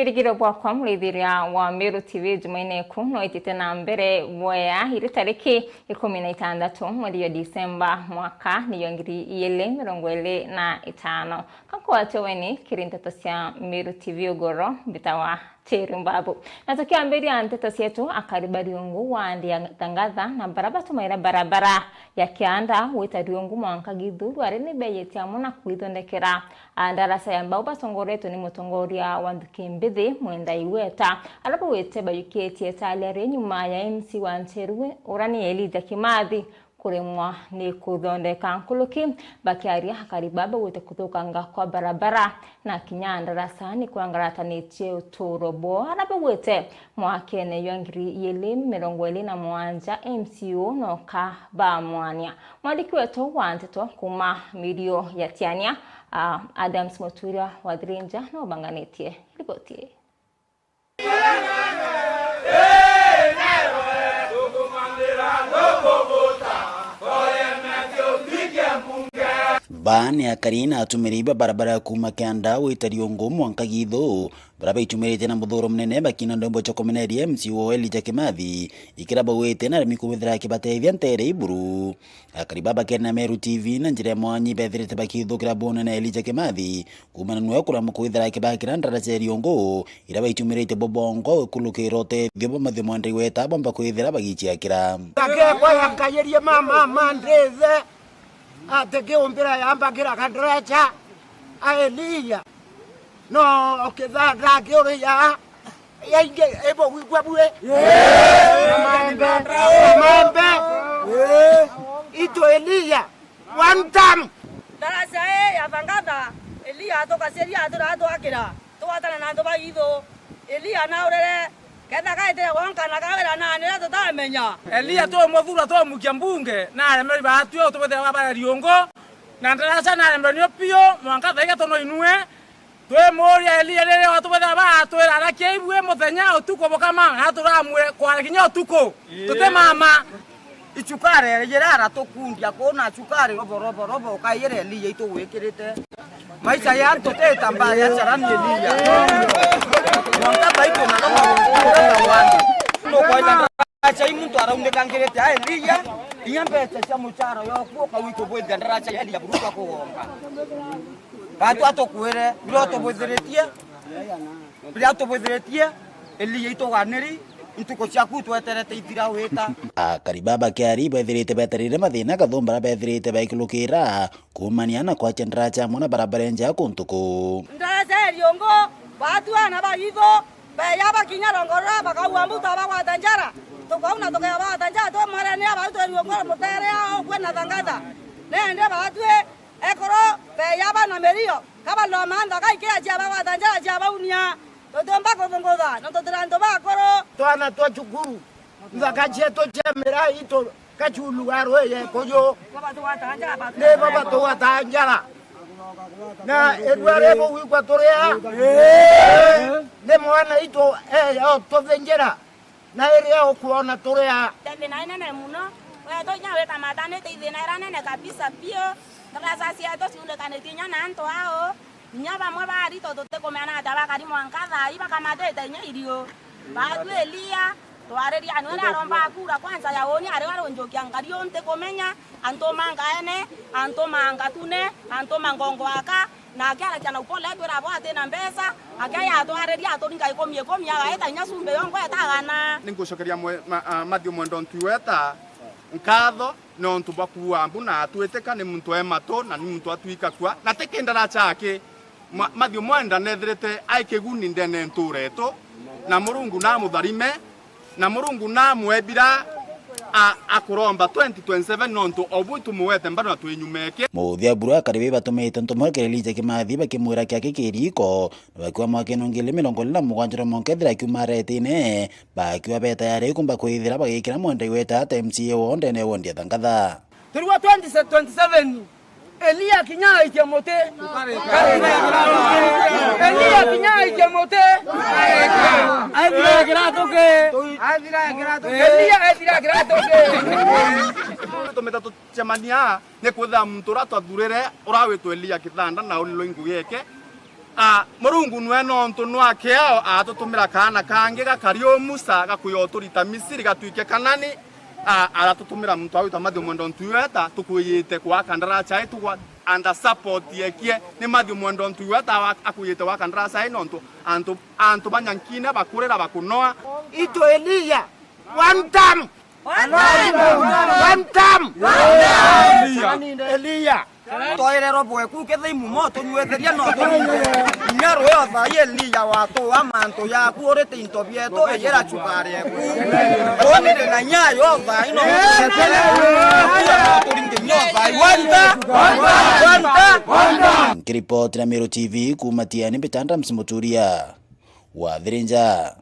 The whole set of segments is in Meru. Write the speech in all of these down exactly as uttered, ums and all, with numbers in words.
Thikiro bwakwa, murithiria wa Meru T V, Jumaine ku no itite na mbere bwea, iri tariki ikumi na itandatu mweri wa Disemba, mwaka ni yo ngiri igiri mirongo iri na itano. Kakwatwe weni kiri nteto cia Meru T V ugoro, mbitawa Tiri Mbabu. Na tukiambiria nteto cietu, akari ba Riungu wa Ndia Thangatha na bara batumaira barabara ya kianda gwita Riungu mwanka Githu rwari ni beeyitie amwe na kwithondekera, a, ndaraca ya mbau batongoretwe ni mutongoria wa nthuki mbithi Mwenda Igweta, ara bauite bayukitie talia ri nyuma ya M C wa Ncheru, ura ni Elijah Kimathi, kuremwa ni kuthondeka nkuruki. Bakiaria, akari baba bauite kuthukanga kwa barabara na kinya ndaraca ni kwangaratanitie uturo bwao, ara bauite mwakene jwa ngiri igiri mirongo iri na mugwanja, M C O noka bamwania. Mwandiki wetu wa nteto kuuma Mirio ya Tiania, a, Adams Muturia wa Thirinja no banganitie riboti ii. Baa ni akari na atumiri ba barabara ya kuuma Kianda gwita Riungu mwanka Githu, bara baitumirite na muthuro munene bakina ndwimbo cia kumeneria M C O Elijah Kimathi, ikira bauite na aremi kwithira akibatethia ntere iburu. Akari baba kena Meru T V na njira ya mwanyi bethirite bakithukira bunene Elijah Kimathi, kuumana nwe kuremwa kwithira akibakira ndaraca ya Riungu, ira baitumirite bo bongwa gukulukira utethio bwa Mathiu Mwenda Igweta bomba kwithira bagiciakira. Akekwa yakayirie mama mandithe, ati kiumbira yambagira kandaraca a Elia. No okitha ndakiuria yaingi ibo gwikwa bwi. Maembe, maembe. Itu Elia. One time. Ndaraca ii ya Thangatha, Elia tukaciria atira twakira, tugwatana na antu ba Githu. Elia naurere, ketha gaitire gwanka na kawira na nire tutamenya. Elia tumuthura tumukia mbunge, na aremeri batwi utubethera baba Riungu, na ndaraca na aremeri nio piu, mwanka thaiga tunoinue. Twimuuria Elia riria watubwethera baatwira, arakia ibue muthenya utuku bukama, na turamwire kwara kinya utuku. Ii. Tutimama. Icukari riria aratukundia kuu na cukari robo, robo, robo, ukaiyire Elia itugwikirite. Maisha ya antu ti ta mbaa ya carani Elia. Mwanka baitu na robo, robo, robo. Nukwenda ndaraca i muntu araundikangirite a Elia, inya mbeca cia mucara yoku ukawitubwithia ndaraca ya Elia buruka kugonga. Gatu atukwire, riria utubwithiritie, riria utubwithiritie, Elia ituganiri, ntuku ciaku tweterete ithira wita. Akari baba kiari bethirite beterire mathina kathumba bara bethirite baikilukira kuumania na kwacha ndaraca amwe na barabara njea kuntu kuu. Ndaraca ya Riungu, batu ana ba Githu, beya bakinya Rongorora, bakaua mbuta bagwata njara. Tukauna tukeya bagwata njara, twi mwarene ya batu twi Riungu, mutere ao kwina Thangatha. Nende batwi, ekuru beya bana mirio, kabaloma nthaka ikiya cia bagwata njara cia baunia, tutiumba kuthungutha, nontu turi antu bakuru. Twana twa cukuru, nthaka cietu cia miraa itu kaculu ga rweye kuju. Nibo batugwata njara. Na irua ribu gwikwa turia, ni mwana itu eya ututhinjira. Na iria ukwona turia. Te thina inene muno. Wetu inya wita matanite ithina ira nene kabisa biu. Ndaraca cietu ciundikanitie inya na antu ao. Inya bamwe baarito tutikumenya atia bakari mwanka thaa ii bakamatite inya irio. Batwi Elia, twariria nwe ni aromba kura kwanza ya uni ari arunjukia nkari unti kumenya, antu mangaene, antu mangatune, antu mangongo aka, na akiarakia na upole atwira bo atina mbeca, akia yatwariria aturinga ikumi ikumi, agaita inya cumbi yongwa etagana. Ningucokeria mwe-, ma-, a, Mathiu Mwenda Igweta nkatho nontu bwa kuua mbu na atwitika ni muntu e matu na ni muntu atwikakua, na ti kindara chake. Ma-, Mathiu Mwenda nethirite ai kiguni ndene ntuura yetu, na Murungu namutharime. Na Murungu namwe bira a-, akuromba twenty twenty-seven nontu o buu tumuwete mbaru na twinyumeke. Muthia buru akari bai batumite ntumwa kiri Elijah Kimathi bakimwira kiaki kiriko, na bakiwa mwakene wa ngiri mirongo iri na mugwanja na mwanka ethira akiuma aretine, bakiwa be tayari kumba kwithira bagikira Mwenda Igweta ta M C A wao ndene ya wondi ya Thangatha. Turiwa twenty twenty-seven. Elia kinya aikia muti. Elia kinya aikia muti. Aithira kiratu ki. Elia aithira kiratu ki. Tumita tucemania ni kwithira muntu uria twathurire uria witwa Elia Kithanda na ulilwe ngugi yake. A, Murungu nwe nontu nwa kiao aatutumira kaana kangi gakari u Musa, gakuya uturita Misiri, gatwike Kanani. A, aratutumira muntu agwita Matthew Mwenda Ntuiweta, tukwiyite kwa kandaracha ai tugwa under support yekie ni Matthew Mwenda Ntuiweta wa-, akwiyite wa kandaracha ai nontu antu, antu ba Nyankine bakurira bakunoa. Into Elia, one time. One time. Elia. Twairerwa bweku kethei mumo tunywetheria no tunywe. Inya rweo thai Elia watuwa mantu yaku urite into bietu iyira chukari eku. Onire na nyayo thai no turinge nyo thai. Wanta. Wanta. Nkiripoti na Meru T V kuuma Tiani, mbita Adams Muturia wa Thirinja.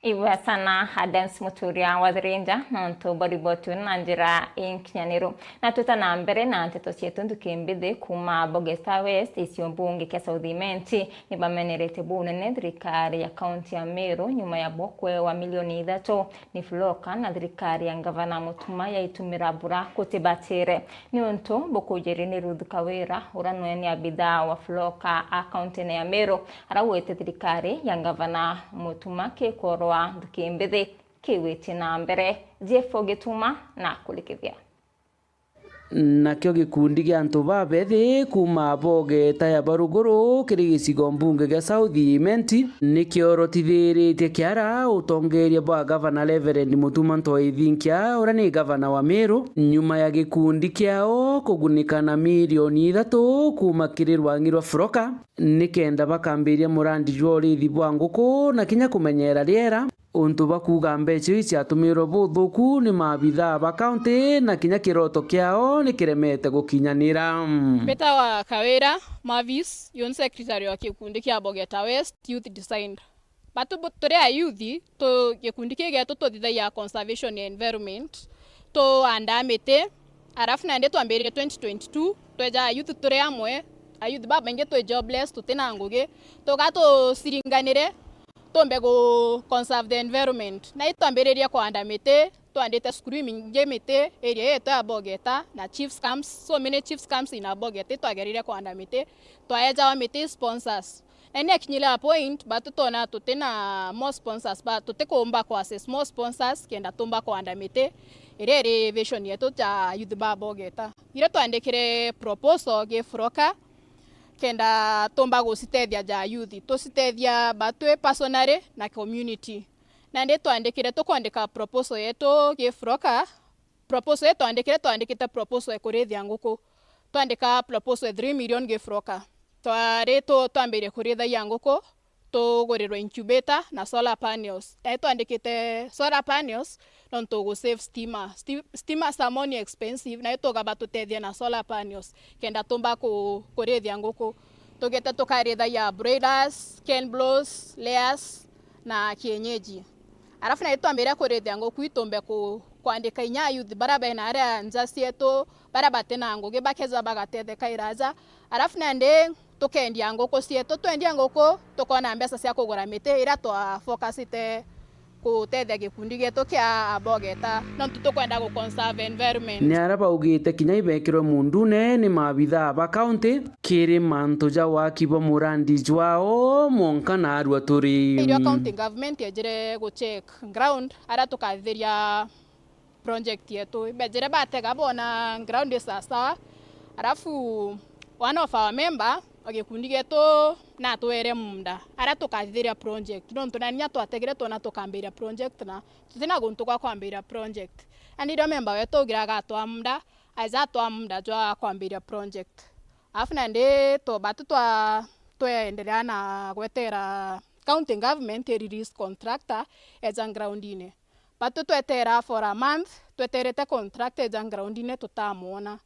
Ibwega sana Adams Muturia wa Thirinja, nontu bwa riboti na njira inkinyaniru. Na twita na mbere na nteto cietu, nthuki mbithi kuuma Bogesta West, icio mbunge kia South Imenti, ni bamenerete bunene thirikari ya kaunti ya Meru nyuma ya bo kwewa milioni ithatu ni Fuloka na thirikari ya ngavana Mutuma yaitumira bura kutibatire. Niuntu bukujiri ni Ruth Kawira, uria nwe ni abithaa wa Fuloka a kaunti ya Meru, araugite thirikari ya ngavana Mutuma kikorwa nthuki mbithi kiwitie na mbere. Jeff Ogituma na kurikithia. Nakio gikundi gia antu babethi kuuma Bogeta ya Baruguru kiri gicigo mbunge gia South Imenti ni kiorotithiritie kiara utongeria bwa gavana Reverend Mutuma Ntoi Thinkia, uria ni gavana wa Meru, nyuma ya gikundi kiao kugunika na milioni ithatu kuuma kiri rwangi rwa Furoka, nikenda bakambiria murandi jwa urithi bwa nguku na kinya kumenyera riera. Untu bakuuga mbeca iu ciatumirwe buthuku ni maabithaa ba kaunti, na kinya kiroto kiao nikiremete gukinyanira. Mbitawa Kawira Mavis, youth secretary wa gikundi kia Bogeta West Youth Design. Batu bu-, turi ayuthi, tu, gikundi kii gietu tuthithagia conservation ya environment, tuandaa miti, arafu nandi twambiririe twenty twenty-two, tweja ayuthi turi amwe, ayuthi babaingi twi jobless, tutina ngugi, tuga tuciringanire, tumbe gu conserve the environment. Na itwambiririe kwanda miti, twandite cukuru imingi miti area yetu ya Bogeta na chiefs camps, so many chiefs camps in Bogeta, itwageririe kwanda miti, twaejawa miti sponsors. Na ni akinyire a point, but twona tutina more sponsors, but tutikumba ku access more sponsors kenda tumba kwanda miti, iria iri vision yetu ja youth ba Bogeta. Iria twandikire proposal gi Furoka, kenda tumba gucitethia ja youth, tucitethia batwi personally na community. Nandi twandikire, tukwandika proposal yetu gi Furoka, proposal ii twandikire, twandikite proposal ya kurithia nguku. Twandika proposal ya three million gi Furoka. Twari tu-, twambirie kurithagia nguku, tugurirwe incubator na solar panels. Nandi twandikite solar panels, nontu gu save stima. Sti-, stima are more expensive, na itugamba tutethie na solar panels, kenda tumba ku-, kurithia nguku. Tugite tukarithagia broilers, Ken Bros, layers, na kienyeji. Arafu nandi twambiria kurithia nguku itumbe ku-, kwandika inya youth baria bena aria nja cietu, baria batina ngugi bakeja bagatetheka iraja. Arafu nandi tukendia nguku cietu, twendia nguku, tukona mbeca cia kugura miti iria twa focusite kutethia gikundi gietu kia Abogeta, nontu tukwenda gu conserve environment. Ni aria baugite kinya ibekirwe mundune ni maabithaa ba kaunti kiri mantu ja waki bwa murandi jwao mwonka naarua turi. Irio county government yejire gu check ground aria tukathithiria project yetu. Bejire batega bona ground i sawasawa, arafu one of our member o gikundi gietu natwere munda aria tukathithiria project, nontu nani nya twategire twona tukambiria project na tutina guntu gwa kwambiria project. Nandi riria member wetu augire agatwaa munda, aeja atwaa munda jwa kwambiria project. Arafu nandi tu-, batu twa-, tweendelea na gwetera county government i release contractor eja groundine. Batu twetera for a month, tweterete contractor eja groundine tutamwona.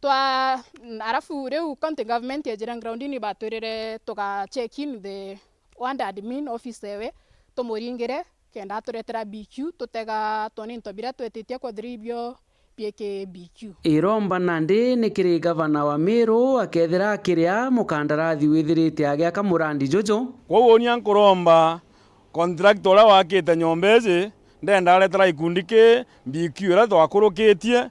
Twa-, arafu riu county government yejire groundine batwirire tuga check in the ward admin office ewe, tumuringire kenda aturetera B Q, tutega twone into biria twetitie kwethira ibio biiki B Q. Iromba nandi ni kiri gavana wa Meru akethira akiria mukandarathi withirite agiaka murandi juju. Kwou uuni nkuromba contractor uria wakite nyomba iji, ndenda aretera gikundi ki B Q iria twakurukitie,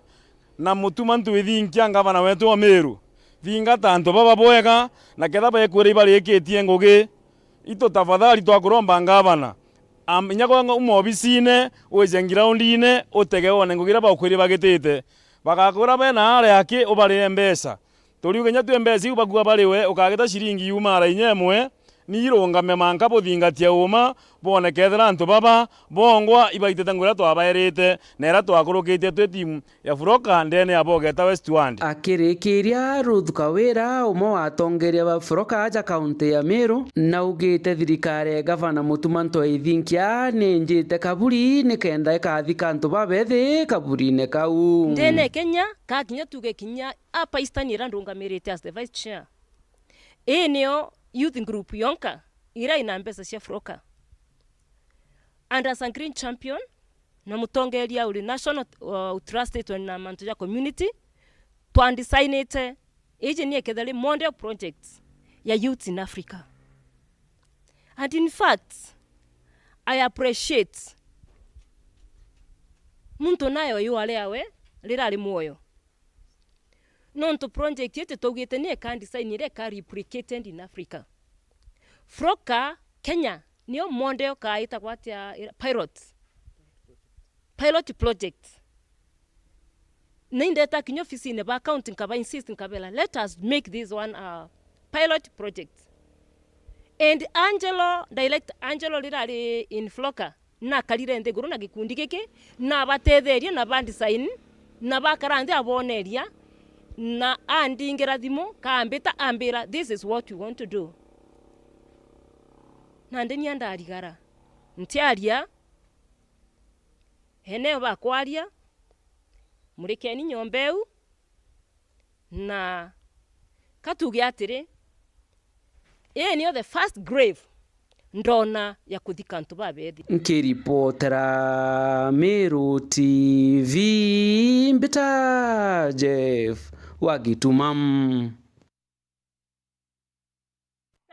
na Mutuma Ntwithinkia, ngavana wetu wa Meru, Thingata antu baba bwega, na ketha bekwira ibarikitie ngugi, itu tafadhali twakuromba ngavana, am-, inya kwa uma obisine, wije ngiraundine, utege wone ngugi iria bakwiri bagitite. Bagakwira bena aria aki, ubarire mbeca. Turiuge inya twi mbeca iu bagua bariwe, ukagita ciringi yumara inya imwe, ni irungame manka buthingatia uma, bone kethira antu baba bongwa ibaitite ngugi iria twabairite, na iria twakurukitie twi timu ya Furoka ndene ya Bogeta West Ward. Akirikiria, Ruth Kawira, umwe wa atongeria ba Furoka aja kaunti ya Meru, naugite thirikari ya gavana Mutuma M'Ethingia ninjite kaburi nikenda ikathika antu babethi kaburine kau. Ndene Kenya, ka kinya tuge kinya apa Eastern iria ndungamirite as the vice chair. Ii niyo youth group yonka iria ina mbeca cia Furoka. And as a green champion, na mutongeria uri national, uh, trusted na mantu ja community, twa designite iji ni eketheri model project ya youth in Africa. And in fact, I appreciate muntu nayo yu ari awe rira ari mwoyo. Nontu project iji twaugite ni eka design iria eka replicated in Africa. Furoka Kenya niyo model ka itagwa atia ira-, pilot. Pilot project. Na indeta kinya ofisine ba county nkaba insist nkabera, "Let us make this one a pilot project." And Angelo, direct Angelo rira ari in Furoka, nakarire nthiguru na gikundi giki, nabatetheria na ba design, na bakara nthi aboneria, na andingira thimu, kambita ambira, "This is what we want to do." Nandi nia ndarigara, ntiaria, eneo bakwaria, murikeni nyomba iu, na ka tuge atiri, ii niyo the first grave ndona ya kuthika antu babethi. Nkiripotera Meru T V, mbita Jeff wa Gituma.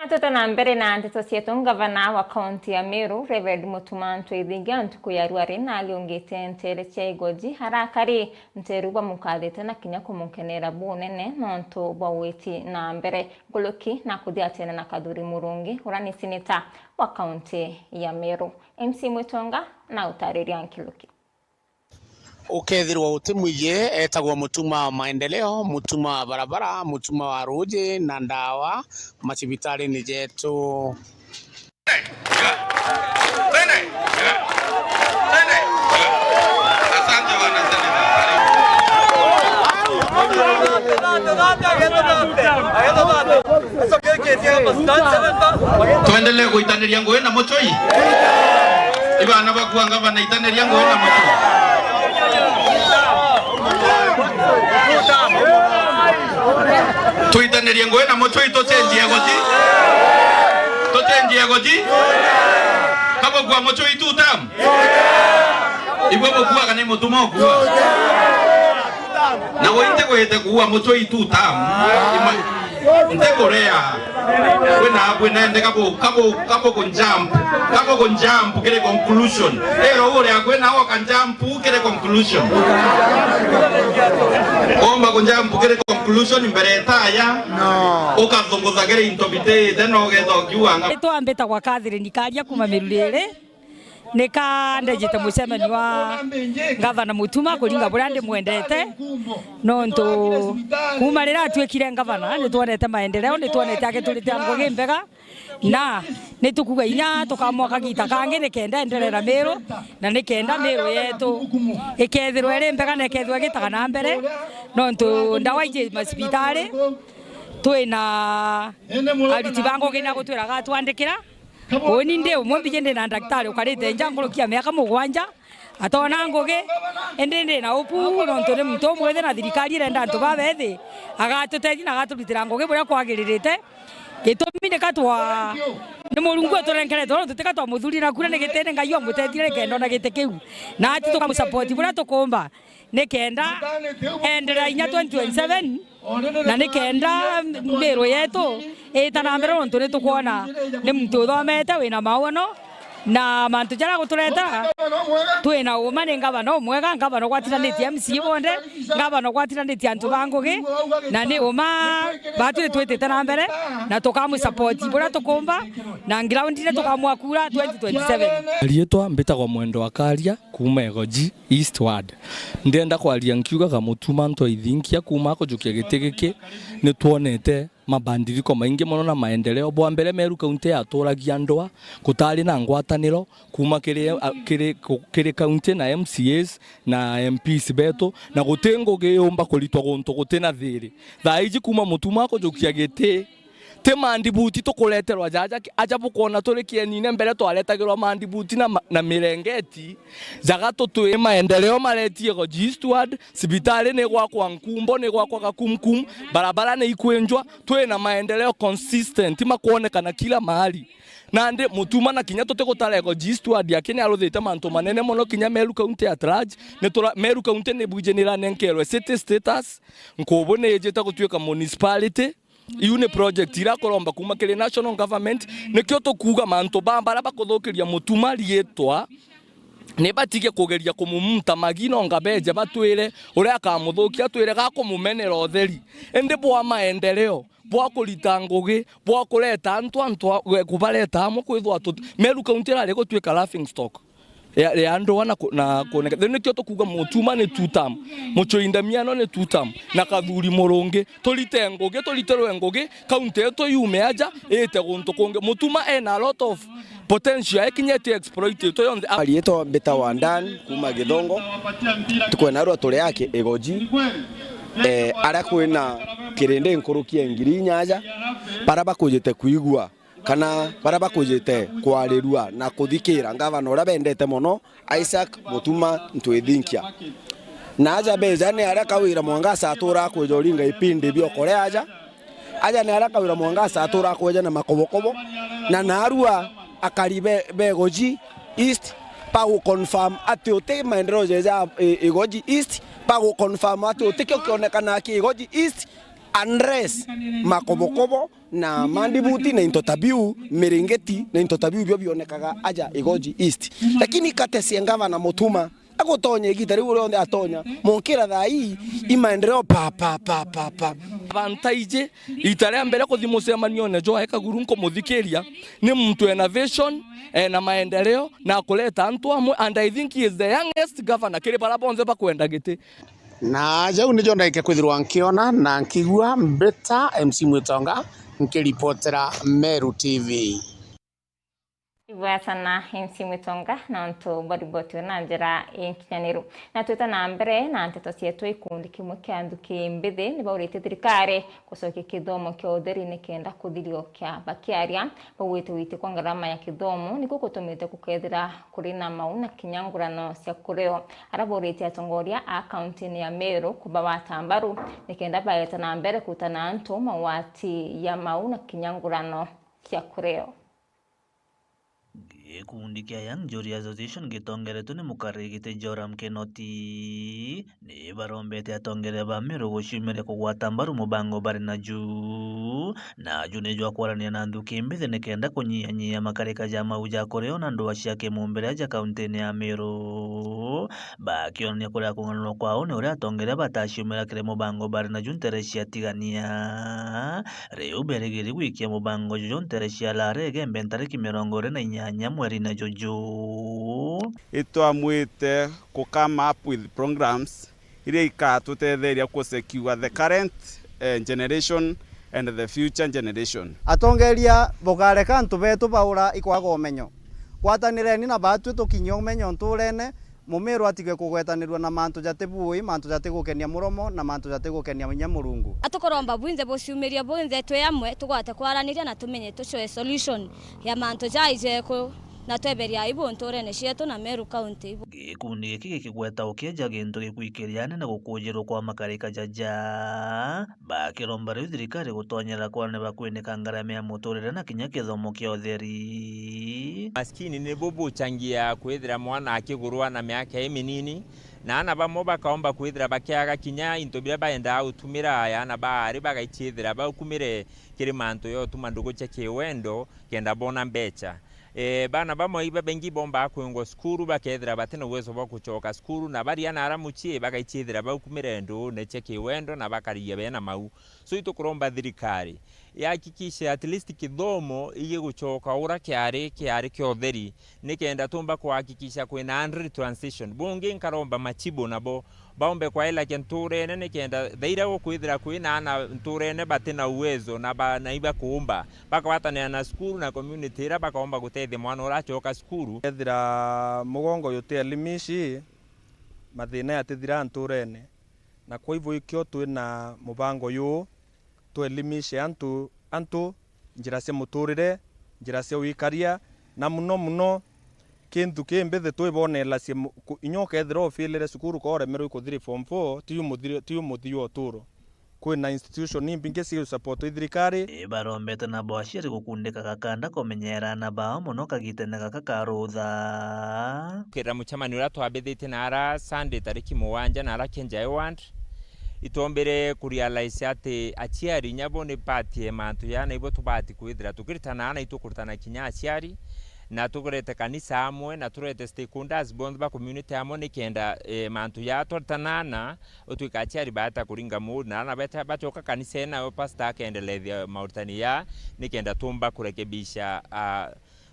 Na twite na mbere na ndeto cietu, ngavana wa kaunti ya Meru, Reverend Mutuma M'Ethingia, ntuku ya ruari nariungite nteere cia igoji arakari nteru bamukathite na kinya kumukenera bunene nontu bwa witi na mbere nkuruki na kuthiatira na Kathuri Murungi, uria ni seneta wa kaunti ya Meru. M C Mwitonga na utariria nkuruki. Ukethirwa utimwiji, etagwa Mutuma wa maendeleo, Mutuma wa barabara, Mutuma wa ruuji na ndawa macibitarini jetu. Twendelee guitaniria ngugi na mucwi. Ibana bakua ngavana, itaniria ngugi na mucwi. Tuitanirie ngugi na mucwi, tucenjie guti. Tucenjie guti. Kabukua mucwi two term. Ibwe bukua kana i Mutuma ukua? Na gwe ntigwite kuua mucwi two term. Ima-, ntikurea. Kwina abwi nende kabu, kabu, kabu kunjump. Kabu kunjump kiri conclusion. Ero uria kwina oka jump kiri conclusion. Omba kunjump kiri conclusion mbere etaya. No. Ukathunguthagire into bitite na ugetha ukiuga nga- Ritwa mbitagwa Catherine Karia kuma Miruriri. Nika ndejite mucemanio wa Ngavana Mutuma kuringa buria ndimwendete, nontu kuma riria atuikire ngavana, nitwonete maendeleo, nitwonete agituritira ngugi mbega, na nitukuga inya tukamwa kagita kangi nikenda enderera Miru, na nikenda Miru yetu ikethirwa iri mbega na ikethirwa igitaga na mbere, nontu ndawa iji macibitari, twina aruti ba ngugi na gutwiraga atwandikira. Uuni ndi umwe mbiji ndi na ndagitari ukarite nja nkuruki ya miaka mugwanja, atona ngugi, indi ndi na upu nontu ni muntu umwithi na thirikari irenda antu babethi, agatutethia na agaturitira ngugi buria kwagiririte. Gitumi ni ka twa, ni Murungu uturenkerete, nontu ti ka twamuthurire na kura ni gitini, Ngai wamutetire nikenda ona giti kiu. Na ati tukamusapoti buria tukumba. Nikenda enderea inya twenty twenty-seven, na nikenda Miru yetu iita na mbere, nontu nitukwona ni muntu uthomete, wina maono, Na mantu jaria agutureta, twina uma ni ngavana umwega, ngavana ugwatiranitie M C A bonthe, ngavana ugwatiranitie antu ba ngugi, na ni uma batwi ni twitite na mbere, na tukamu support buria tukumba, na ground-ini tukamwa kura twenty twenty-seven. Riitwa mbitagwa Mwendwa Karia, kuuma Igoji Eastward. Ndienda kwaria nkiugaga Mutuma M'Ethingia kuuma akujukia giti giki, ni twonete mabandiriko maingi mono na maendeleo. Bwa mbere, Meru County yaturagia ndwaa, gutaari na ngwataniro kuuma kiri, a, kiri, ku-, kiri county na M C As na M Ps betu, na guti ngugi yumba kuritwa guntu guti na thiiri. Thaa iji kuuma Mutuma akujukia giti, ti mandibuti tukureterwa jaja ki-, aja bukwona turi kienine. Mbere twaretagirwa mandibuti na ma-, na mirengeti, jaga tutwi maendeleo maretie Igoji Eastward, cibitari ni gwakwa Nkumbo, ni gwakwa Kakumkum, barabara ni ikwenjwa, twina maendeleo consistent, makwonekana kila mahali. Nandi Mutuma na kinya tutigutara Igoji Eastward aki ni aruthite mantu manene mono kinya Meru County at large. Ni tura-, Meru County ni bwiji ni iranenkerwe city status, Nkubu ni ijite gutuika municipality, iu ni project irakuromba kuuma kiri national government. Nikio tukuuga mantu ba baria bakuthukiria Mutuma riitwa, ni batige kugeria kumumuta magi, nonga beje batwire uria akamuthukia, atwire gakumumenera utheri. Indi bwa maendeleo, bwa kurita ngugi, bwa kureta antu, antu a, we, kubareta amwe, kwithwa tu-, Meru County irari gutuika laughing stock ya, ya ndwaa na ku-, na kuoneka. Riu nikio tukuuga Mutuma ni two term, Mucui Ndamiano ni two term, na Kathuri Murungi. Turite ngugi, turitirwe ngugi, county yetu yume aja, iite guntu kungi. Mutuma ena a lot of potential, ikinya iti exploited yonthe. Riitwa mbitagwa Dan kuuma Githongo. Tukwena rua turi aki Igoji, eh, aria kwina kirindi nkuruki ya ngiri inya aja, baria bakujite kwigua kana baria bakujite kwarirua na kuthikira ngavana uria bendete mono, Isaac Mutuma M'Ethingia. Na aja beja ni aria Kawira Mwangaza atura akwija uringa ipindi bia ukore aja. Aja ni aria Kawira Mwangaza atura akweja na makobokobo, na narua akari be, be Igoji East, ba gu confirm ati uti maendeleo jeja, e, Igoji East, ba gu confirm ati uti kio kionekana ki Igoji East, unless makobokobo na mandibuti na into ta biu, miringiti na into ta biu bio bionekaga aja Igoji East. Lakini katesia ngavana Mutuma, agutonya igita riu rionthe atonya, monkira thaa ii, i maendeleo pa, pa, pa, pa, pa. Bantaiji, ita ria mbere kuthi mucemanione jwae Kaguru nkumuthikiria, ni muntu ena vision, ena maendeleo, na akureta antu amwe, and I think he is the youngest governor kiri baria bonthe bakwenda giti. Na jau nijo ndaike kwithirwa nkiona na nkigua. Mbita M C Mwitonga, nkiripotera Meru T V. Ibwata na M C Mwitonga na untu bwa riboti na njira inkinyaniru. Na twita na mbere na nteto cietu, ikundi kimwe kia nthuki mbithi ni bauritie thirikari gucokia kithomo kia utheri ni kenda kuthirio kia bakiaria. Baugite gwiti kwa ngarama ya kithomo nikuo gutumite gukethira kuri na mau na kinya ngurano cia kurio. Aria bauritie atongoria a kaunti-ini ya Meru kubagwata mbaru ni kenda baeta na mbere kuruta na antu mawati ya mau na kinya ngurano cia kurio. Gikundi kia Young Jury Association gitongeretwe ni mukariri giti Joram Kinoti ni barombete atongeria ba Meru guciumiria kugwata mbaru mubango bari naju, naju ni jwa kwarania na nthuki mbithi ni kenda kunyihanyihia makarika ja mau ja kurio na ndwaa cia kimumbire ja kaunti-ini ya Meru. Bakionania kuria kung'anurwa kwao ni uria atongeria bataciumira kiri mubango bari naju ntere cia tigania. Riu berigiri gwikia mubango juju ntere cia Lare Igembe ntariki mirongo iri na inyanya mweri-ini juju. Itwamwite ku come up with programs iria ikatutetheria ku secure the current, eh, generation and the future generation. Atongeria, bukareka antu betu baura ikwaga umenyo. Gwatanireni na batwi tukinyie umenyo nturene, Mumiru atige kugwetanirua na mantu jati bui, mantu jati gukenia muromo, na mantu jati gukenia inya Murungu. Atukuromba bwinthe buciumirie bwinthe twi amwe, tugwate kwaraniria na tumenye tucoe solution ya mantu jai jeku, na tweberie aibu nturene cietu na Meru County. Gikundi giki gikigweta ukieja gintu gikwikiria anene gukujirwa kwa makarika jaja. Bakiromba riu thirikari gutonyera kwarania bakwinika ngarama ya muturire na kinya kithomo kia utheri. Maskini nibu buchangia kwithira mwana akigurwa na miaka iminini, na ana bamwe bakaomba kwithira bakiaga kinya into biria baendaa gutumira, ana baari bagaicithira baukumire kiri mantu ya utuma ndugu cia kiwendo kenda bona mbecha. Eh, bana bamwe ibabaingi bombaa kwingwa cukuru, bakethira batina uwezo bwa gucoka cukuru, na baria naara mucii, bagaiciithira baukumire nduune cia kiwendo na bakarigia bena mau. So itukuromba thirikari ihakikishe at least kithomo igigucoka ura kiari, kiari kia utheri, nikenda tumba kuhakikisha kwina orderly transition. Bungi nkaromba machibu nabo baumbe kwaelakia ntuurene, nikenda thaira gukwithira kwina ana ntuurene batina uwezo na ba-, na ibakuumba, bakagwatanira na cukuru na community iria bakaumba gutethia mwana uria acoka cukuru. Ethira mugongo juti elimishi, mathina jatithira ntuurene, na kwa hivyo ikio twina mubango juu, tuelimishe antu, antu njira cia mutuurire, njira cia wikaria, na muno muno kintu kimbithe twibonelacie mu-, ku-, inya ukethira ufiilire cukuru ka uremerwe ikuthiri form four, tiu muthiri-, tiu muthiu wa utuuro. Kwina institution imbingi cia support i thirikari. Ibarombete nabo aciari gukundika gakanda kumenyera aana bao mono kagitene gaka ka rutha. Kira mucemanio uria twambithitie naara Sunday tariki mugwanja naara Kenja Ewand, itwombire kurealize ati aciari inya bo ni part ya mantu jaa, na ibo tubati kwithira tukiritana na itukuritana kinya aciari, na turete kanisa amwe, na turete stakeholders bonthe ba community amwe, nikenda, eh, mantu jaa twaritana na utwika aciari baeta kuringa mood, na ana beta bacoka kanisene, nawe pastor akendelethia mauritani jaa, nikenda tumba kurekebisha, ah,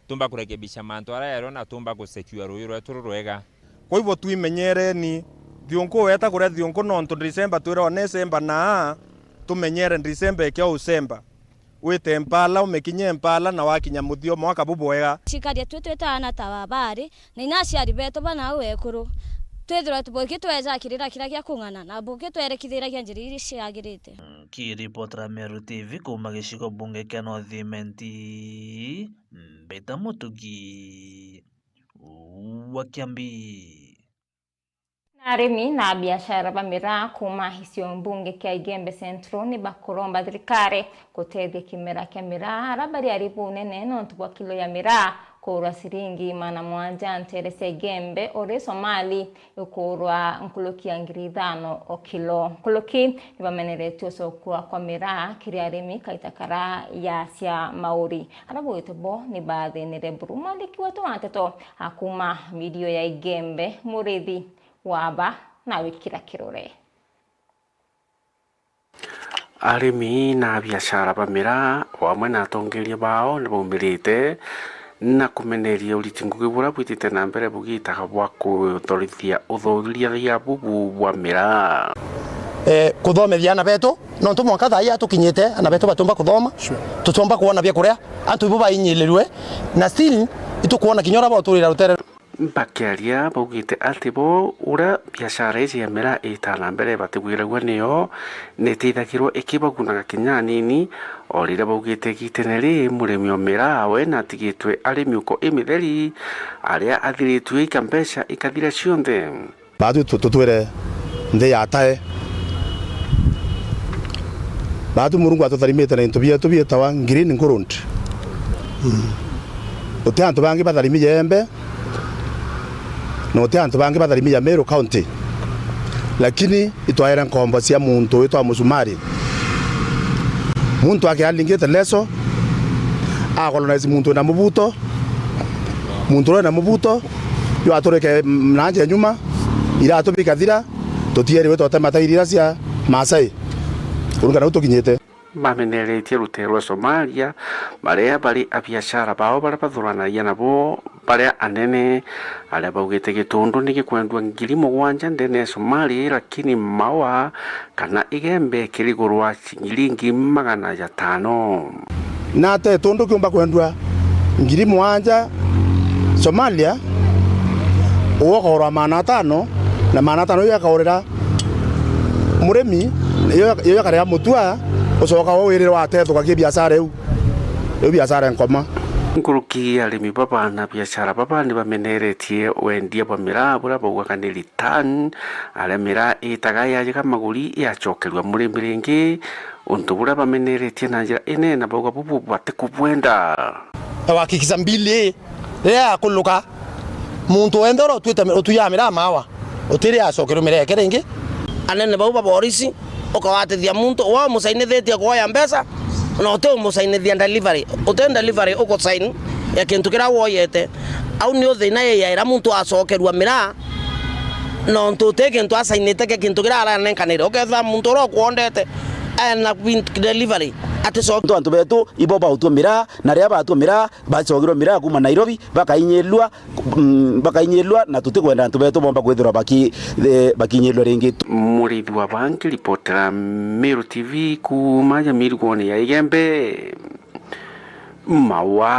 tumba kurekebisha mantu aria jario na tumba gusecua ruuji rwetu rurwega. Kwa hivyo twimenyereni, thiunku weta kuria thiunku, nontu December twirwa ni December, na tumenyere December ikio December. Wite mpala, umekinye mpala, na wakinya muthio mwaka bubwega. Cikaria twi twita aana ta babari, na inya aciari betu bana au ekuru. Twithirwa buki tweja kirira kiria gia kung'ana, na buki twerekithiragia njira iria ciagirite. Nkiripotera Meru T V kuuma gicigo bunge kia North Imenti, Mbita Mutugi wa Kiambi. Na arimi na abiashara ba miraa kuuma gicigo mbunge kia Igembe Central ni bakuromba thirikari gutethia kimera kia miraa, aria bari ari bunene nontu bwa kilo ya miraa kuurwa ciringi magana mugwanja ntere cia Igembe, uri Somali ikuurwa nkuruki ya ngiri ithano o kilo. Nkuruki ni bameneretie ucokua kwa miraa kiri arimi kaita kara ya cia mauri, aria baugite bo ni bathinire buru. Mwandiki wetu wa nteto akuuma mirio ya Igembe, Murithi Waba, na wikira kirore. Arimi na abiashara ba miraa o amwe na atongeria bao ni baumirite na kumeneria uriti ngugi buria bwitite na mbere bugitaga bwa kuthorithia uthorithia bubu bwa miraa. Eh, kuthomethia ana betu, nontu mwanka thaa ii atukinyite, ana betu batiumba kuthoma, sure, tutiumba kwona bia kuria, antu ibo bainyirirwe, na still itukwona kinya uria bauturira rutere. Bakiaria baugite ati bo uria biashara iji ya miraa itaa na mbere batigwiragua niyo, ni itithagirwa ikibagunaga kinya anini, o riria baugite igitene ri murimi o miraa we natigitwe ari miuko imitheri, aria athiritue ika mbeca ikathira cionthe. Baatwi tu-, tutwire nthi ya tae. Baatwi Murungu atutharimite na into bietu bietawa green gold. Mm. Uti antu bangi batharimi ja Embe, na uti antu bangi batharimi ja Meru County. Lakini itwaere nkombo cia muntu witwa Musumari. Muntu ake alingite leso, akolonize muntu wina mubuto, muntu uria wina mubuto, yo aturike na nja nyuma, iratu bikathira, tutieri witwa tema ta iria cia Maasai. Kuringana na u tukinyite. Bameneretie rutere rwa Somalia, baria bari abiashara bao baria bathuranagia nabo baria anene, aria baugite gitundu ni gikwendua ngiri mugwanja ndene ya Somalia, lakini maua kana Igembe kirigurwa ciringi magana jatano. Na ate tundu kiumba kwendua ngiri mugwanja Somalia, uwe ukagurwa magana atano, na magana atano iu akagurira murimi, iyo, iyo akarega mutua, ucoka we wirire watethuka ki biashara iu. Iu biashara nkoma. Nkuruki arimi baba na biashara baba ni bameneretie wendia bwa miraa buria baugaga ni return, aria miraa itaga yajega maguri yacokerua murimi ringi, untu buria bameneretie na njira inene na bauga bubu batikubwenda. Wahakikisha mbili ii riria yakuluka, muntu wenthe uria utuite mi-, utuiaga miraa mawa, utiri acokerwe miraa yake ringi. Anene bau ba borisi, ukawatithia muntu, we umusainithitie kuoya mbeca, na uti umusainithia delivery. Uti delivery ukusain, ya kintu kiria woyete. Au ni uthina ya ira muntu acokerua miraa, nontu uti kintu asainite kia kintu kiria aranenkanire. Ukethira muntu uria ukwondete ena delivery, aticoke. Antu betu ibo bautwa miraa, na riria batwa miraa, bacogirwe miraa kuma Nairobi, bakainyirua, mm, bakainyirua, na tutikwenda antu betu bomba kwithirwa baki-, eh, bakinyirua ringi. Murithi wa Bangi, ripotera Meru T V kuma Jamirigwone ya Igembe, Mawa.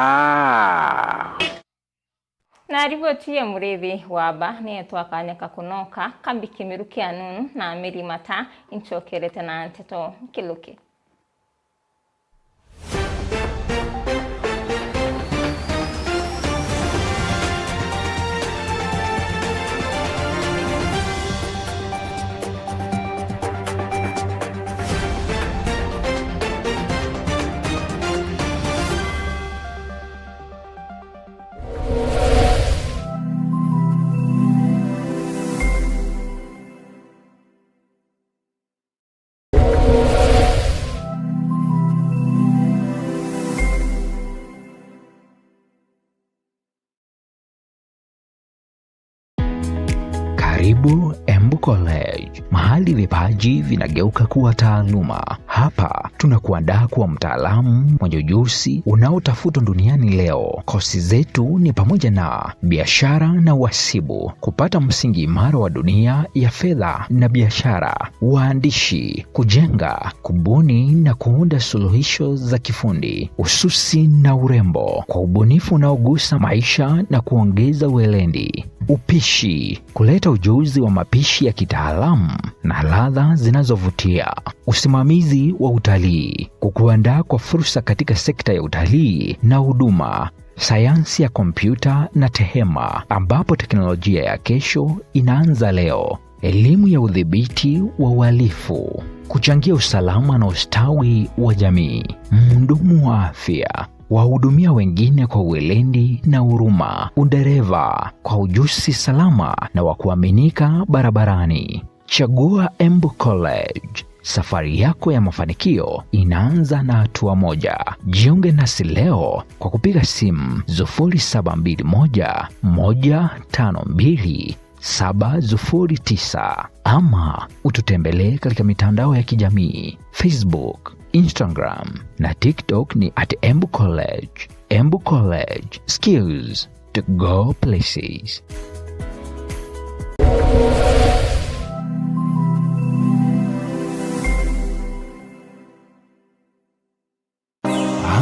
Na riboti ya Murithi wa Ba ni etwa kanya ka kunoka, kambi kimiru kia nunu na mirimata inchokerete na nteto nkiluki. Karibu Embu College, mahali vipaji vinageuka kuwa taaluma. Hapa tunakuandaa kuwa mtaalamu mwenye ujuzi unaotafutwa duniani leo. Kosi zetu ni pamoja na biashara na uhasibu, kupata msingi imara wa dunia ya fedha na biashara, uandishi, kujenga, kubuni na kuunda suluhisho za kifundi, ususi na urembo, kwa ubunifu unaogusa maisha na kuongeza weledi, upishi, kuleta ujuzi wa mapishi ya kitaalamu na ladha zinazovutia, usimamizi wa utalii, kukuandaa kwa fursa katika sekta ya utalii na huduma, sayansi ya kompyuta na tehema, ambapo teknolojia ya kesho inaanza leo, elimu ya udhibiti wa uhalifu, kuchangia usalama na ustawi wa jamii, mhudumu wa afya, wahudumia wengine kwa weledi na huruma, udereva kwa ujuzi salama na wa kuaminika barabarani. Chagua Embu College. Safari yako ya mafanikio inaanza na hatua moja. Jiunge nasi leo kwa kupiga simu sufuri saba mbili moja, moja tano mbili, saba sufuri tisa ama ututembelee katika mitandao ya kijamii, Facebook, Instagram na TikTok ni at Embu College. Embu College, skills to go places.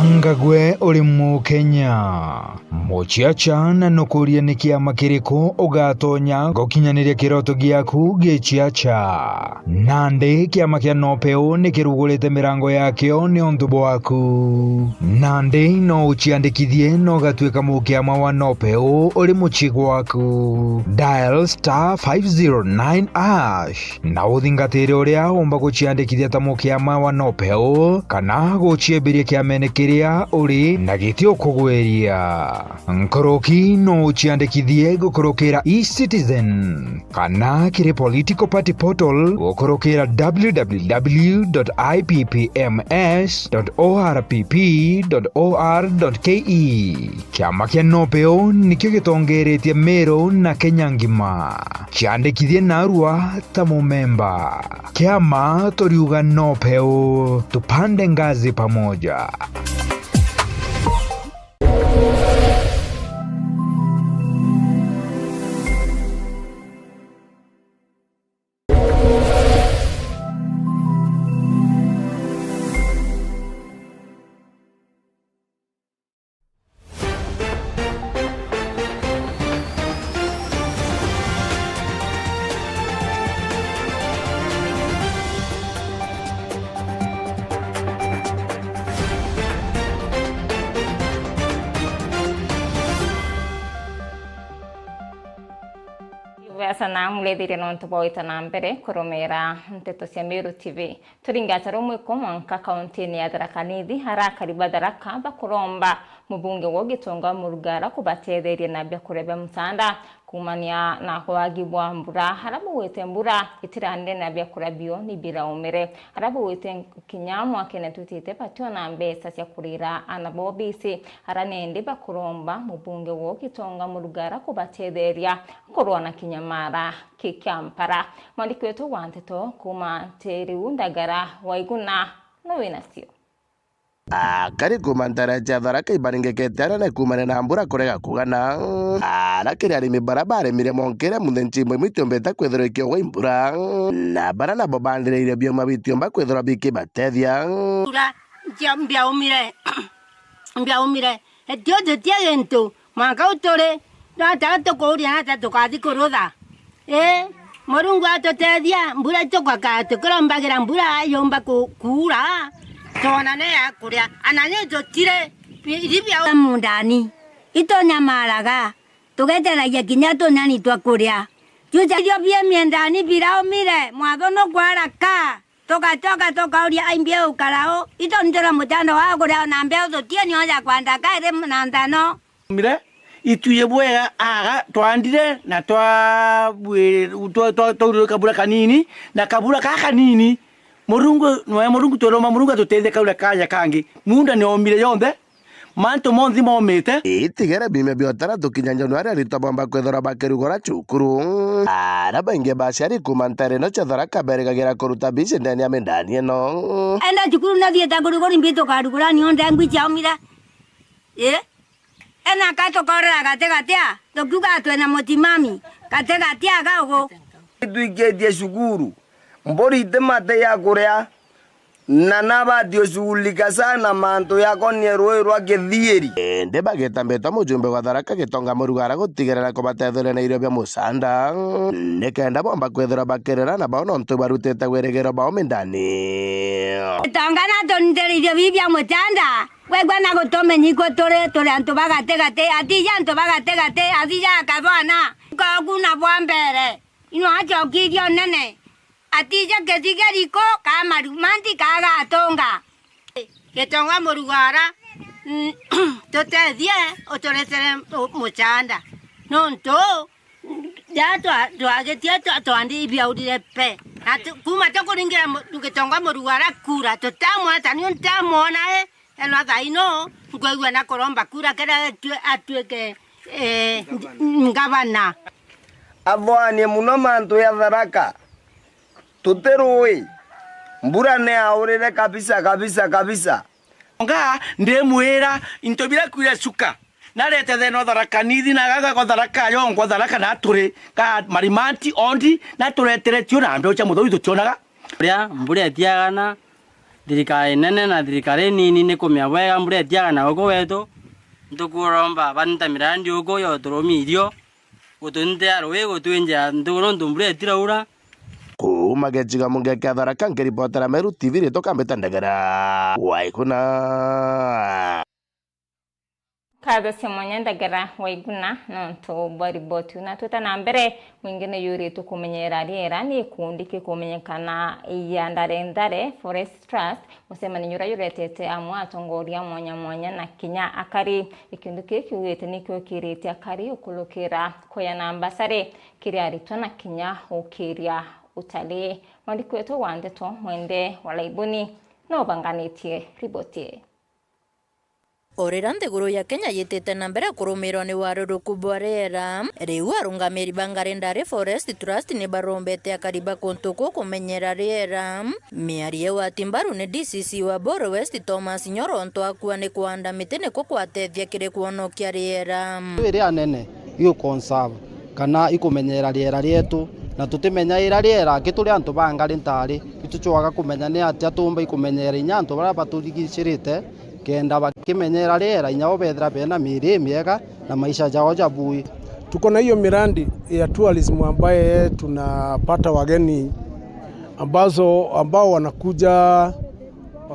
Anga gwe uri Mukenya? Muciaca, na nukurie ni kiama kiriku ugatonya gukinyaniria kiroto giaku giciaca? Nandi kiama kia Nopeu ni kirugurite mirango yakio niuntu bwaku. Nandi no uciandikithie na ugatuika mukiama wa Nopeu uri mucii gwaku. Dial star five zero nine hash na uthingatire uria umba guciandikithia ta mukiama wa Nopeu kana guciembiria kiamene kiria uri na giti ukugwiria. Nkuruki no uciandikithie gukurukira eCitizen kana kiri political party portal gukurukira w w w dot i p p m s dot o r p p dot o r dot k e. Kiama kia Nopeu nikio gitongeretie Meru na Kenya ngima. Ciandikithie narua ta mumemba. Kiama turiuga Nopeu, tupande ngazi pamoja. Ibwega sana murethiria nontu bwa gwita na mbere kurumira nteto cia Meru T V. Turinga atia rumwe ko mwanka kauntini ya Tharaka Nithi, arakari ba Tharaka bakuromba Mubunge wa Gitonga Murugara kubatetheria na biakuria bia musaanda kuumania na wagi bwa mbura, aria baugite mbura itirandire na biakuria bio ni biraumire, aria baugite kinya mwakene tutite bationa mbeca cia kurira aana bao biisi, aria nindi bakuromba mubunge wa Gitonga Murugara kubatetheria kurwa na kinya mara ki Kampala. Mwandiki wetu wa nteto kuuma Ntiriu Ndagara Waiguna no wina cio. Akari kuuma ntara cia Tharaka ibaringikite anene kuumania na mbura kurega kugana. Ara kiri arimi bara baremire monkere munthe nchimbo imwe itiombete kwithirwa ikiogwa imbura, na bara nabo bandiriire bioma bitiomba kwithirwa bikibatethia. Mbura, mbia-, mbiaumire, mbiaumire, etio tutie gintu. Mwanka u turi, no ata tukuuria na ata tukathi kurutha? Ii, Murungu atutethia, mbura tugakaa tukirombagira mbura yumba ku-, kuura, twonane ya kuria. Ana ni tutire, bi-, iria bia mundani, itunyamaraga, tugeteragia kinya tunyani twa kuria. Juja irio bie miendani biraumire, mwatho nukwara ka. Tugacoka tukauria, ai mbia ukara u? Itu ntura muchanda wa kuria ona mbia ututie nio ya kwanda kairi na nthano. Mire, itwije bwega aga twandire na twa-, bwi-, twa-, twa-, twaurire kabura kanini, na kabura ka kanini, Murungu, nwe Murungu turomba Murungu atutethie kaura kaja kangi. Munda ni omire yonthe, mantu monthe momite. Itigere biumia bia utaratu kinya Januari aritwa bomba kwithirwa bakirugura cukuru. Ara baingi ba aciari kuuma ntara ino cia Tharaka berigagira kuruta bici ndene ya mindani ino. Enda cukuru nathiite kurugura imbi tukarugura nio ndengwi ciaumire. Ii? Ena ka tukorera gati gati a, tukiuga twina mutimami, gati gati a gaugu. Itwikitie cukuru, mburi iti mate ya kuria, na nabati ushughulika sana mantu yakonie rui rwa Kithiiri. Indi bagita mbitwa mujumbe wa Tharaka Gitonga Murugara gutigirira kubatetheria na irio bia musanda, nikenda bomba kwithirwa bakirira na bao nontu barutite wirigiro bao mindani. Gitonga natuntire irio bii bia musanda. Wegua na gutumenyi ku turi, turi antu ba gatigati, atija antu ba gatigati, atija akabona. Kogu na bwa mbere, ino acokirie unene, atija kitigeri ku ka marumanti ka gatunga. Gitonga Murugara, mm, tutethie uturetere mu-, muchanda. Nontu, ja twa-, twagitie twa-, twandi ibiaurire pe. Na tu-, kuma tukuringira mu-, Gitonga Murugara kura, tutamwona, ta niu ntamwona, eh. Eno thaino, nkwigua na kuromba kura kira atue-, atuike, eh, ngavana. Athwanie muno mantu ya Tharaka. Tuti rui. Mbura ni yaurire kabisa, kabisa, kabisa. Nga ndimwira, into bira kwire cuka. Narete thena o Tharaka Nithi, na gaga go Tharaka yongwa Tharaka na turi, ka marimanti ondi, na turetere tio na mbeu cia muthoi tutionaga. Ria mbura itiagana, thirikari nene na thirikari nini ni kumia bwega mbura itiagana guku gwetu. Ntukuromba bantu ta mirandi uku yo turumi irio, gutuntea rui, gutwinjia ntuku nontu mbura itiraura. Kuuma gicigo munge kia Tharaka, nkiripotera Meru T V, ritwa Kambita Ndegera. Waikuna. Nkatho cia mwanya Ndagara Waiguna nontu bwa riboti iu. Na twita na mbere, mwingi ni yuritwe kumenyera riera ni gikundi gikumenyekana ya Ndare Ndare Forest Trust, mucemanio uria juretete amwe atongoria mwanya mwanya na kinya akari. Gikundi kii kiugite ni kiukiritie akari ukurukira kuya na mbasari kiri aritwa na kinya gukiria utalii. Mwandiki wetu wa ndeto Mwende wa Laibuni no ubanganitie riboti ii. O riria nthiguru ya Kenya yitite na mbere kurumirwa ni waruruku bwa riera, riu arungamiri ba Ngari Ndari Forest Trust ni barombete akari ba kuntu kuu kumenyera riera. Miario iu ati mbaru ni D C C wa Buru West Thomas Nyoro, ontu akua ni kuanda miti nikuo kwatethia kiri kwonokia riera. Iria nene iu conserve kana ikumenyera riera rietu, na tutimenya ira riera, ki turi antu ba Ngari Ndari, itucwaga kumenya ni atia tumba ikumenyera inya antu baria baturigicirite, kenda bakimenyera riera, inya bo bethira bena miiri imiega na maisha jao jabui. Tuko na hiyo miradi ya tourism ambaye tunapata wageni ambazo, ambao wanakuja,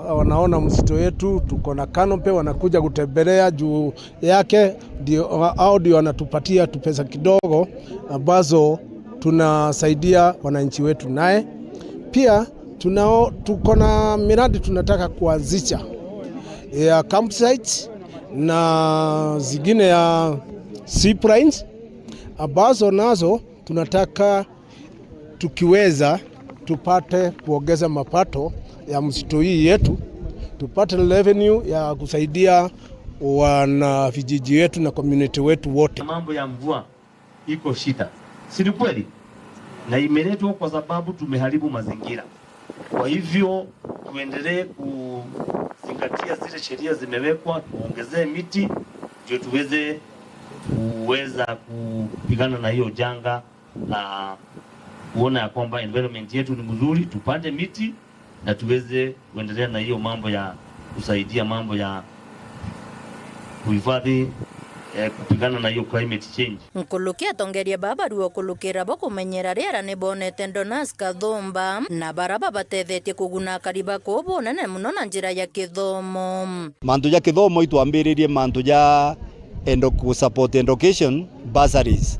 wanaona msitu yetu, tuko na canopy, wanakuja kutembelea juu yake, ndio, hao ndio wanatupatia tu pesa kidogo ambazo tunasaidia wananchi wetu naye. Pia tunao-, tuko na miradi tunataka kuanzisha ya campsite, na zingine ya zip lines, ambazo nazo tunataka tukiweza tupate kuongeza mapato ya msitu hii yetu, tupate revenue ya kusaidia wana vijiji wetu na community wetu wote. Mambo ya mvua iko shida, si ni kweli? Na imeletwa kwa sababu tumeharibu mazingira. Kwa hivyo tuendelee kuzingatia zile sheria zimewekwa, tuongezee miti ndio tuweze kuweza kupigana na hiyo janga na kuona ya kwamba environment yetu ni mzuri, tupande miti na tuweze kuendelea na hiyo mambo ya kusaidia mambo ya kuhifadhi, eh, kupigana na hiyo climate change. Nkuruki atongeria baba barua kurukira bo kumenyera riera ni bonete Donas Kathumba na bara babatethetie kuguna akari ba kuu bunene muno na njira ya kithomo. Mantu ja kithomo itwambiririe mantu ja endo-, ku support education bursaries.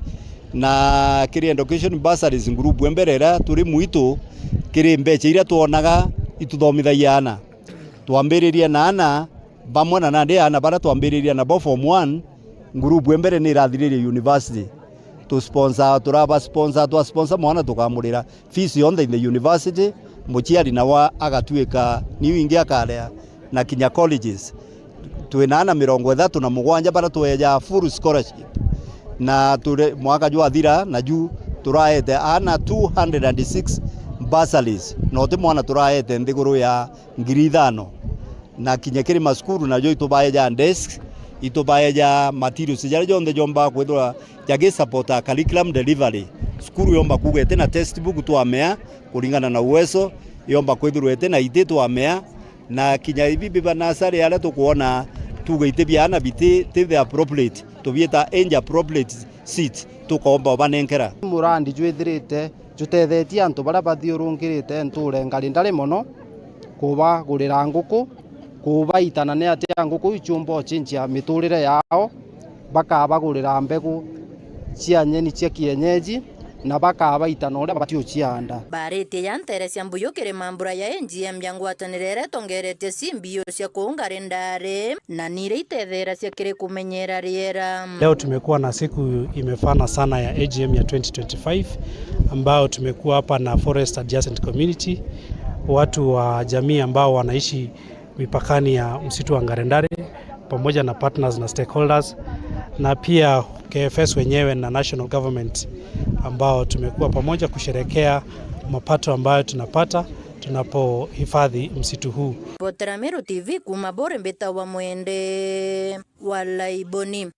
Na kiri education bursaries group ya mbere iria turi mwitu, kiri mbecha iria twonaga ituthomithagia ana. Twambiririe na ana bamwe na nandi ana baria twambiririe nabo form one, group ya mbere ni irathiririe university. Tu sponsor, turaba sponsor, twa sponsor mwana tukamurira fees yonthe in the university, muciari nawe agatuika niu ingi akaria na kinya colleges. Twina ana mirongo ithatu na mugwanja baria tweja full scholarship, na turi, mwaka jwathira na ju turaete ana two hundred and six bursaries, na uti mwana turaete nthiguru ya ngiri ithano. Na kinya kiri masukuru najo itubaeja desk, itubaeja materials jaria jonthe jomba kwithirwa jagi support a curriculum delivery. Cukuru yomba kuuga iti na textbook twamea kuringana na uwezo, yomba kwithirwa iti na iti twamea, na kinya ibi biba nasari aria tukwona tuuga iti biana biti, ti the appropriate, tubiita age appropriate seat, tukomba ubanenkera. Murandi jwithirite jutethetie antu baria bathiurungirite nture ngari ndari mono, kubagurira nguku, kubaita na ni atia nguku iu ciumba ucinjia miturire yao, bakabagurira mbegu cia nyeni cia kienyeji, na bakabaita na uria babati ucianda. Baritie ya ntere cia mbuyu kiri mambura ya A G M ya ngwataniro iria itongeretie cimbio cia kuu ngari ndari, na ni iria itetheracia kiri kumenyera riera. Leo tumekuwa na siku imefana sana ya A G M ya twenty twenty-five, ambao tumekuwa hapa na forest adjacent community, watu wa jamii ambao wanaishi mipakani ya msitu wa Ngarendare, pamoja na partners na stakeholders, na pia K F S wenyewe na national government, ambao tumekuwa pamoja kusherekea mapato ambayo tunapata tunapohifadhi msitu huu. Botera Meru T V kuma Bore, mbita wa Mwende wa Laiboni.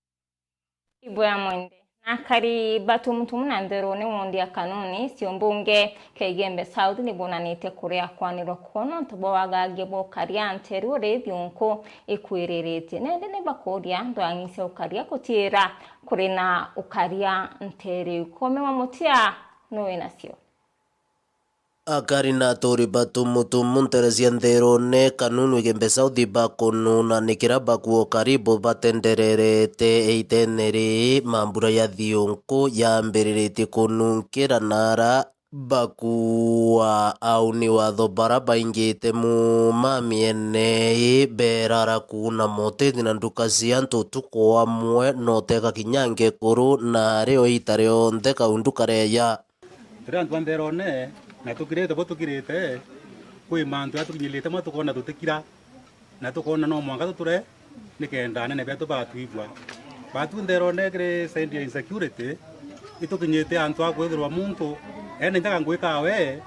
Ibo ya Mwende. Na akari ba Tumutumu na Ntherone wondi ya Kanuni, cio mbunge kia Igembe South, ni bonanitie kuria kwanirwa kwao nontu bwa wagangia bwa ukaria nteru uri thiunku ikwiriritie. Nende ni bakuria ndwang'i cia ukaria kutiira kuri na ukaria nteru. Kome wa Mutia nuwe nacio. Akari na aturi ba Tumutumu ntere cia Ntherone, Kanunu, Igembe South bakununa ni kira bakuo karibu batendererete itene ri mambura ya thiunku yambiriritie kununkira nara bakuwa auni watho bara baingite muuma miene ii berara kuuna moteti na nduka cia antu utuku amwe na utega kinya ngekuru na rio ita rionthe kau nduka reeja. Turi antu a Ntherone, na tukirite bo tukirite, kwi mantu jatukinyirite mo tukona tutikira, na tukona no mwanka tuture, nikenda anene betu batwigua. Batu Ntherone kiri side ya insecurity, itukinyite antu a kwithirwa muntu ene njaga ngui kawe,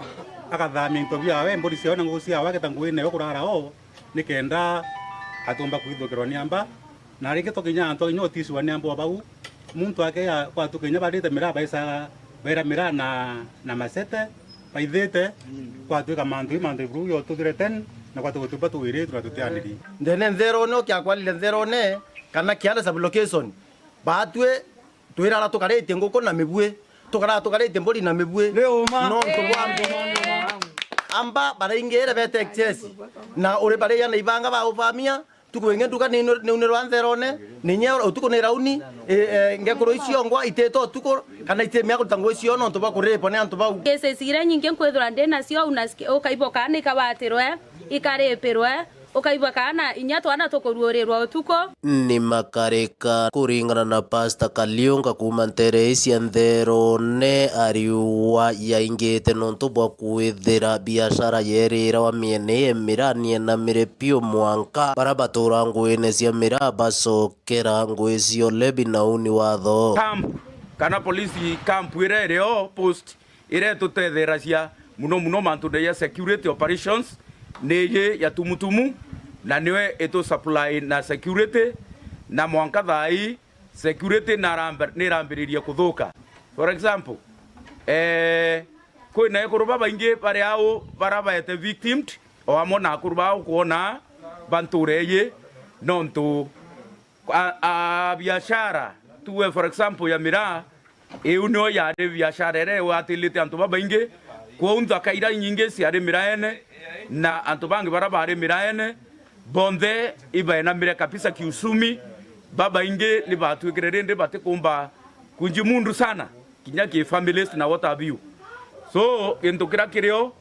agathamia into biawe, mburi ciawe na ngugi ciawe, ageta ngui nayo kurara o, nikenda atumba kwithukirwa ni amba. Na ringi tukinya antu kinya uticiwa ni ambo bau, muntu ake ya kwatukinya barite miraa baisaga baira miraa na, na masete, baithite, kwatuika mantu i mantu iburu yo tuthire ten, na kwatugutuba tuwiritu na tutianiri. Ndene Ntherone, ukiakwarire Ntherone, kana Kianda sub location, batwi twirara tukaritie nguku na mibui, tukara tukaritie mburi na mibui. Ni uma. Nontu bwa amba baraingire bete excess, na uri bariana ibanga ba uvamia, tuku ingi nduka ni, ni unirwa Ntherone, ni nya utuku ni rauni, e, e, ngekuru icio ngwa itite utuku, kana itimia kuruta nguo icio nontu bwa kuripwa ni antu bau. Cases iria nyingi nkwithirwa ndi nacio, unasiki-, ukaiboka ni ikabatirwe, ikaripirwe, Ukaigua kana inya twana tukuruurirwa utuku. Ni makarika kuringana na Pastor Kaliunga kuuma ntere cia Ntherone, ariua yaingite nontu bwa kwithira biashara yerira wa miene ye miraa nienamire piu mwanka bara batura nguine cia miraa bacokera ngui cio lebi na uni watho. Camp kana police camp iria iri o post iria itutetheragia muno muno mantune ya security operations ni iji ya Tumutumu, na niwe itu supply na security, na mwanka thaa ii security naramba- nirambiririe kuthuka. For example, eh, kwina ekuru babaingi bari au bara baete victimed o amwe na akuru bao kwona banture iji nontu a, a biashara tuwe, for example, ya miraa, iu nio yari biashara iria igwatirite antu babaingi. Kwou nthaka iria inyingi ciari miraene, na antu bangi bara bari miraene bonthe ibaenamire kabisa kiusumi. Babaingi ni batuikire rindi batikumba kunjimundu sana kinya ki families na what have you. So gintu kiria kirio,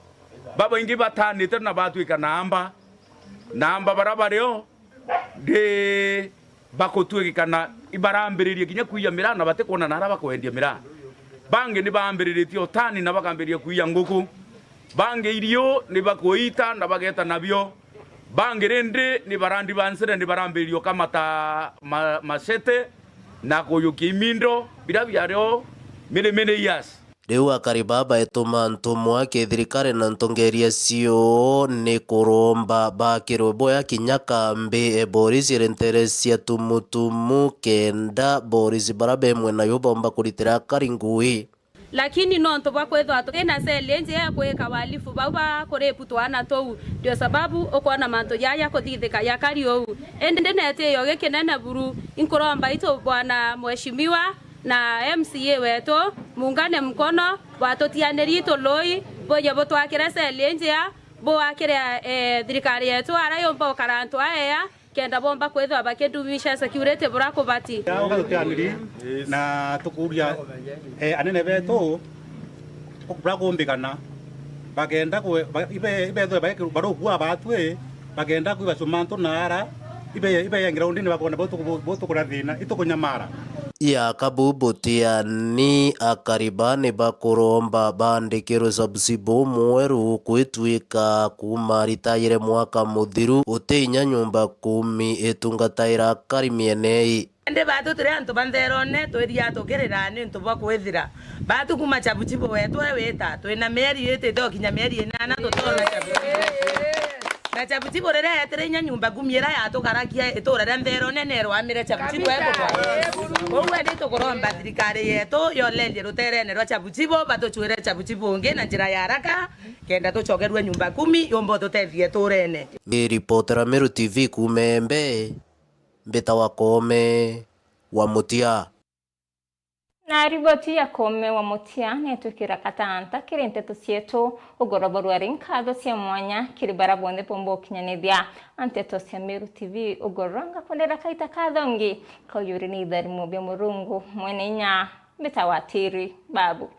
babaingi batanite na batuika naamba, naamba bara bario ndi bakutuikikana ibarambiririe kinya kwiya miraa na batikwona nara bakwendia miraa. Bangi ni baambiriritie utani na bakambiriria kwiya nguku. Bangi irio ni bakuita na bageta nabio. Bangi rindi ni barandi ba ncire ni barambiririe ukamata ma, macete na kuyukia imindo biria biario many many years. Riu akari baa baituma ntumwa ki thirikari na ntongeria cio ni kuromba bakirwe boya kinya kambi e borisi iri ntere cia Tumutumu kenda borisi bara be mwena yu bomba kuritira akari ngui. Lakini nontu bwa kwithwa tutina cell inji ya kwika walifu bau ba kuripu twana tuu, ndio sababu ukwona mantu jaja kuthithika jakari uu. Indi netiyo gikinene buru, inkuromba itu bwana mheshimiwa na M C A wetu, muungane mkono, bwatutianirie itu lui, buje butwakire cell injea, buakire, eh, thirikari yetu ara yumba ukara antu aea, kenda bomba kwithwa bakidumisha security bura kubati. Ugatutianiri na tukuria, eh, anene betu bura kumbikana, bakenda kwe- ba- ibe- ibethwe baiki- barukua batwi, bakenda kwiba cuma antu na ara, ibe- ibeya groundini bakona bo tuku- bo tukura thina, itukunyamara. Ya kabu butiani akari baa ni bakuromba bandikirwe cabucibu mweru kwitwika kuuma ritayire mwaka muthiru uti inya nyumba kumi itungataira akari miene ii. Indi batu turi antu ba ntherone twiria tukirira niuntu bwa kwithira batu kuma cabucibu wetu e wita twina mieri itite ukinya mieri inana tutona cabucibu. Na cabucibu riria yetire inya nyumba kumi iria yatukarakia itura ria ntherone nerwamire cabucibu e kugwa. Kou indi tukuromba thirikari yetu yolerie ruterene rwa cabucibu batucwire cabucibu ungi na njira ya haraka kenda tucokerue nyumba kumi yumba ututethie iturene. Ngiripotera Meru T V kuuma Embe. Mbitawa Koome wa Mutia. Na riboti ya Koome wa Mutia netwikira katanta kiri nteto cietu. Ugoro barwari nkatho cia mwanya kiri bara bonthe bomba ukinyanithia nteto cia Meru T V. Ugoro ngakwendera kaita kathongi kauyuri ni itharimo bia Murungu mwene inya. Mbitawa Tiri Babu.